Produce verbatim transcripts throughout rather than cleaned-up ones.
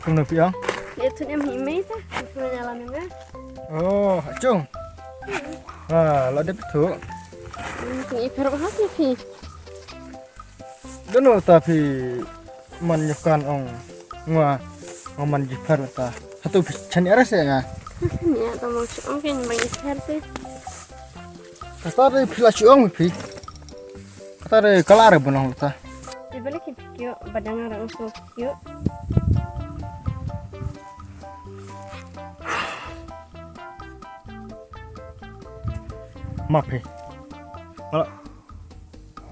Kumno phi ong? Leh thut em hi mei ta. Kumno nya la mei. Oh, achung. Ah, la dep thut. Ni phi pher ha phi phi. Dono ta phi man nyokan ong. Nga nga man ji pher ta. Hatu phi chan ara se nga. Ni ta mo ong phi man ji pher te. Kata re phi la shu ong phi. Kata re kala re bunong ta. Te bale ki kyo badang ra so kyo. Ma phi. Mala.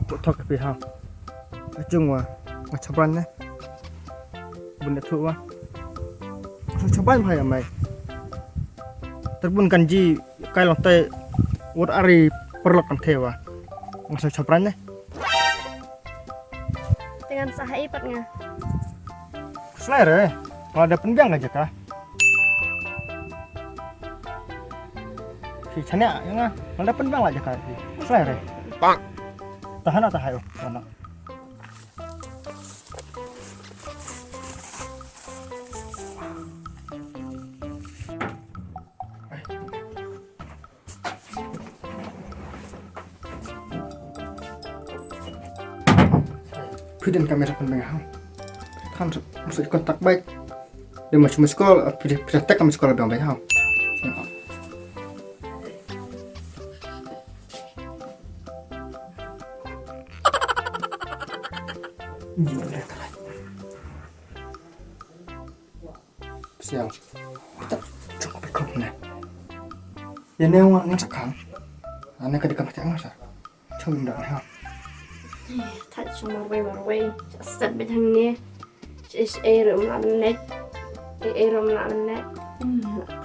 Put thok phi ha. Achung wa. Nga chapran ne. Bun da thu wa. Chapran phai amai. Terbun kan ji kai long te wat ari perlok kan thewa. Ngasa chapran ne. Te ngan sa hai pat nga. Slai re. Wala da pynbiang ka jaka. Ki chania ya nga. Wala da pynbiang la jaka. Slai re. Bang. Tahan ta hai. Mana. Phi don kamera pynbiang ha. Kan mesti kontak baik. Dia masih miss call, phi phi tak miss call biang baik ha. Ini udah telat. Sial. Kita cukup ikut nih. Ya ne wan ngan sakang. Ane ka dikam ta ngan sa. Chong da ha. Thait shong marwei marwei. Sat bit hangne. Ish eh rum la net. Eh eh rum la net.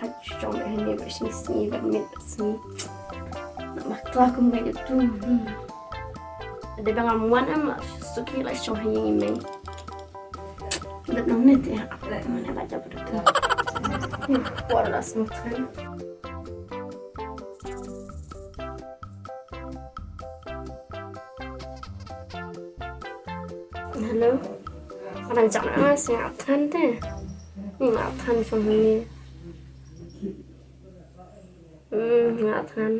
Thait shong bit hangne bit sngi sngi bit mit bit sngi. Nak bakla kum bit itu. Ada bang amuan em suki la shong hangne mei. Dep nang net ya. Mana baca betul. Por la semua. Hello. Orang jangan sih ngakan deh. Ngakan sama ni. Hmm, ngakan.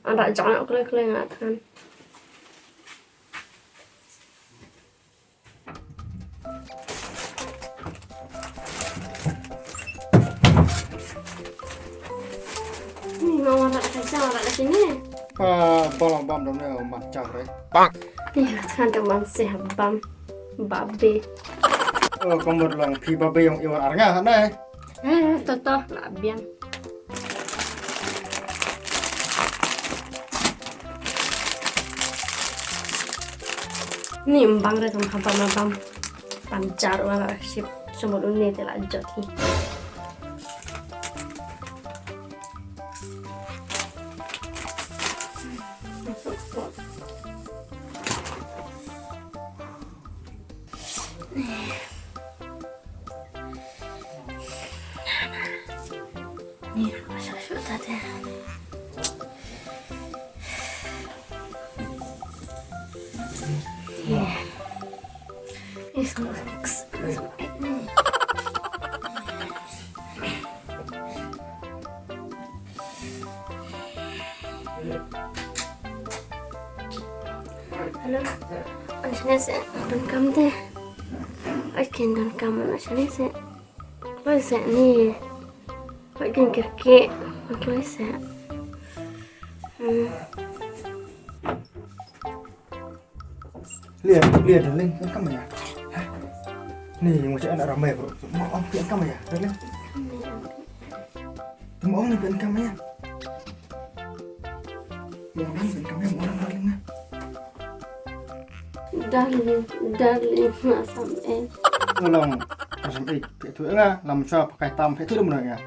Ada jangan kle kle ngakan. Ni nga wan rat ka jang rat ka sini. Pa bam bam dom ne man chak re. Ni kan tu man seh bam. Babe. Oh, ka mut long phi babe yong iwan arnga ne. Eh, to to la biang. Ni embang re kam haba ma bam. Tam jar wala ship semut une te la jot hi. Ni, masuk, masuk tadi. Ni, sama, sama, sama. Hello. Oi, shane seh, donkam te. Oi, kin donkam, oi, shane seh. Kloi seh ni. Oi, kin kyrkieh. Kloi seh. Hmm. Lia, lia, darling, kan kam ya? Hah? Ni, yung macam anak ramai, bro. Mau om, kan kam ya, darling? Tama ong ni pynkham ïa. Mo ong ni pynkham ïa, mo ong darling na. Darling, darling, ma sam eh. Tolong, ma sam eh, phi tu nga, lam sha pakai tam, phi tu dum na nga.